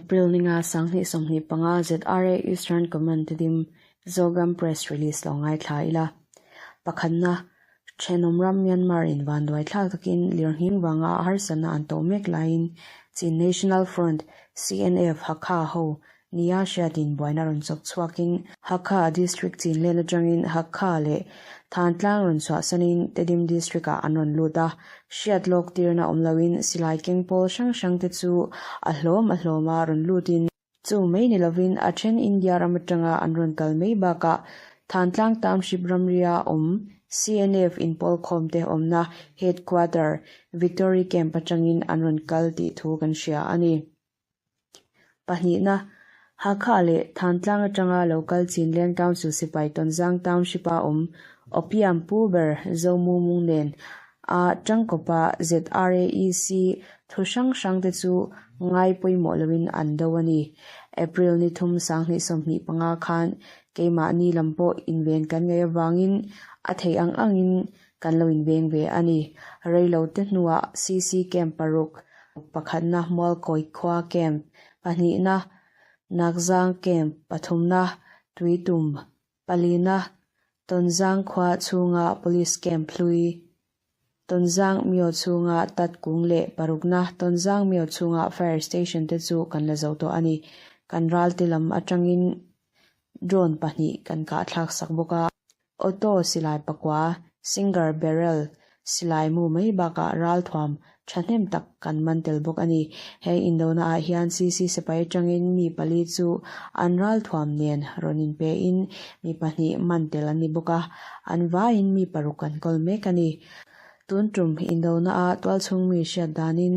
April ninga 2025 ZRA Eastern Command Tedim Zogam Press Release lo ngaithla ila. Pakhatna, Thenawm ram Myanmar in vanduai thlak takin lirnghing vanga harsatna an tawh mek laiin Chin National Front, CNF, Hakha ho nia hriatin buaina rawn chawk chhuakin Hakha District chinlen atangin Hakha leh Thantlang rawn chhuahsanin Tedim District ah an rawn lut a, hriat lawk tirna awm loin silai keng pawl hrang hrang te chu a hlawm a hlawma rawn lutin Chu mai ni lovin a then India ram atanga an rawn kal mai bakah Thantlang Township ramria awm CNF inpawlkhawm te awmna Headquarter Victory Camp atangin an rawn kal tih thu kan hria a ni. Pahnihna, Hakha leh Thantlang atanga lo kal Chinleng Council sipai Tonzang Township-a awm Opium pu ber Zomumung nen a tangkawpa ZRAEC thu hrang hrang te chu ngai pawimawh loin an do a ni. April ni thum 2025 khan keimahni lam pawh inven kan ngaih avangin a theih ang angin kan lo inveng ve a ni. Reilo te hnuah CC Camp paruk, pakhatna Mualkawi khua Camp, pahnihna Nakzang Camp, pathumna Tuitum, Palina, Tonzang khua chhunga Police Camp hlui, Tonzang Myo chhunga Tat Kung leh parukna Tonzang Myo chhunga Fire Station te chu kan la zo tawh a ni. Kan ralte lam atangin drone pahnih kan kahthlak sak bawk a. Auto silai pakua, Singer barrel, silai mu mai bakah ralthuam thahnem tak kan man tel bawk a ni. He indona ah hian CC sipai atangin mi pali chu an ralthuam nen rawn inpe in mi pahnih man tel an ni bawk a, an vaiin mi paruk an kawl mek a ni. Tun tum indona ah tualchhung mi hriat danin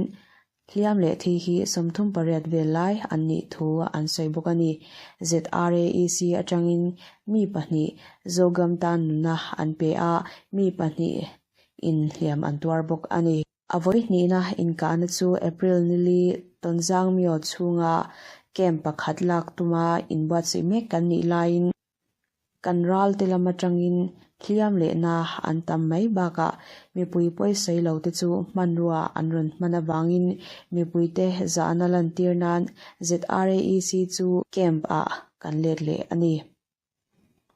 Hliam leh thi hi 38 vel lai an nih thu an sawi bawk a ni. ZRAEC atangin mi pahnih Zogam tan nunna an pe a, mi pahnih in hliam an tuar bawk a ni. A vawi hnihna inkahna chu April nili Tonzang Myo chhunga camp pakhat lak tuma inbuatsaih mek kan nih laiin, Kan ralte lam atangin hliam lehna an tam mai bakah mipui pawisawi lo te chu hmanrua an rawn hman avangin mipuite zahna lantir nan ZRAEC chu camp ah kan let leh a ni.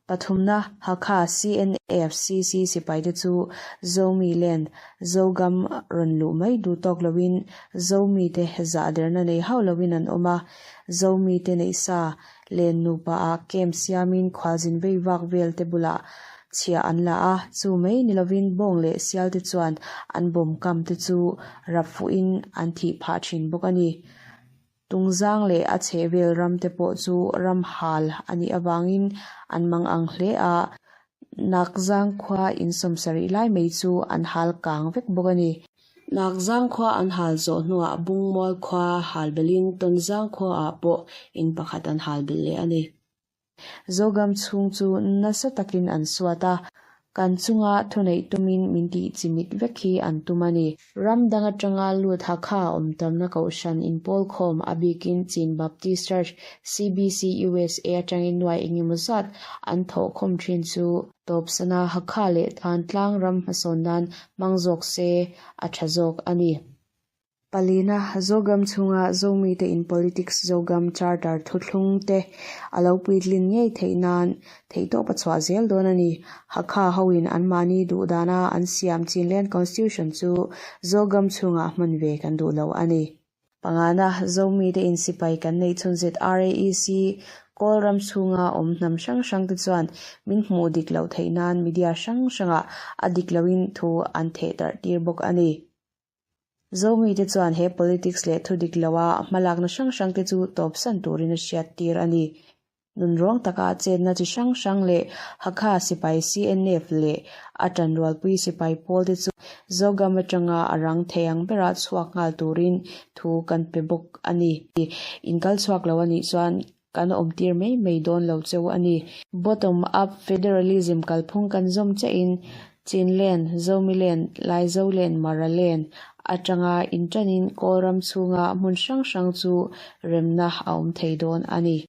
Pathumna, Hakha CNFCC sipaite chu Zomi Land, Zogam rawn luh mai duh tawk loin Zomi te zahderna nei hauh loin an awm a, Zomi te neihsa Len nupa ah camp siamin khualzin vei vak vel te bulah chhiah an la a, chu mai ni lovin bawng leh sial te chuan an bawm kam te chu rap fuhin an thih phah thin bawk a ni. Tungzang leh a chhehvel ram te pawh chu ram hal a nih avangin an mang ang hle a, Nakzang khua in sawmsarih lai mai chu an hal kang vek bawk a ni. Nakzang khua an hal zawh hnuah Bungmual khua hal belhin Tonzang khuaah pawh in pakhat an hal belh leh a ni. Zogam chhung chu nasa takin an suat a, kan chunga thuneih tumin min tih chimit vek hi an tum a ni. Ram dang atanga lut Hakha awm tamna kohhran inpawlkhawm a bikin Chin Baptist Church, CBC, USA atangin nuai engemaw zat an thawhkhawm thin chu tawpsana Hakha leh Thantlang ram hmasawn nan hmang zawk se a tha zawk a ni. Palina, Zogam chhunga Zomite in Politics Zogam Charter thuthlung te a lo puitlin ngei theih nan theihtawp a chhuah zel dawn a ni. Hakha hoin anmahni duh dana an siam Chinland Constitution chu Zogam chhungah hman ve kan duh lo a ni. Pangana, Zomite in sipai kan neih chhun ZRAEC Kawl ram chhunga awm hnam hrang hrang te chuan min hmuh dik loh theih nan media hrang hrangah a dik loin thu an theh darh tir bawk a ni. Zomite chuan he politics leh thu dik loa hmalakna hrang hrang te chu tawpsan turin a hriat tir a ni. Nunrawng taka chetna chi hrang hrang leh Hakha sipai CNF leh a tanrualpui sipai pawl te chu Zogam atanga a rang thei ang bera chhuak nghal turin thu kan pe bawk a ni. In kal chhuak lo a nih chuan kan awmtir mai mai dawn lo cheu a ni. Bottom up federalism kalphung kan zawm chiahin Chinland, Zomiland, Laizoland, Maraland atanga inṭanin Kawlram chhunga hmun hrang hrang chu remna a awm thei dawn a ni.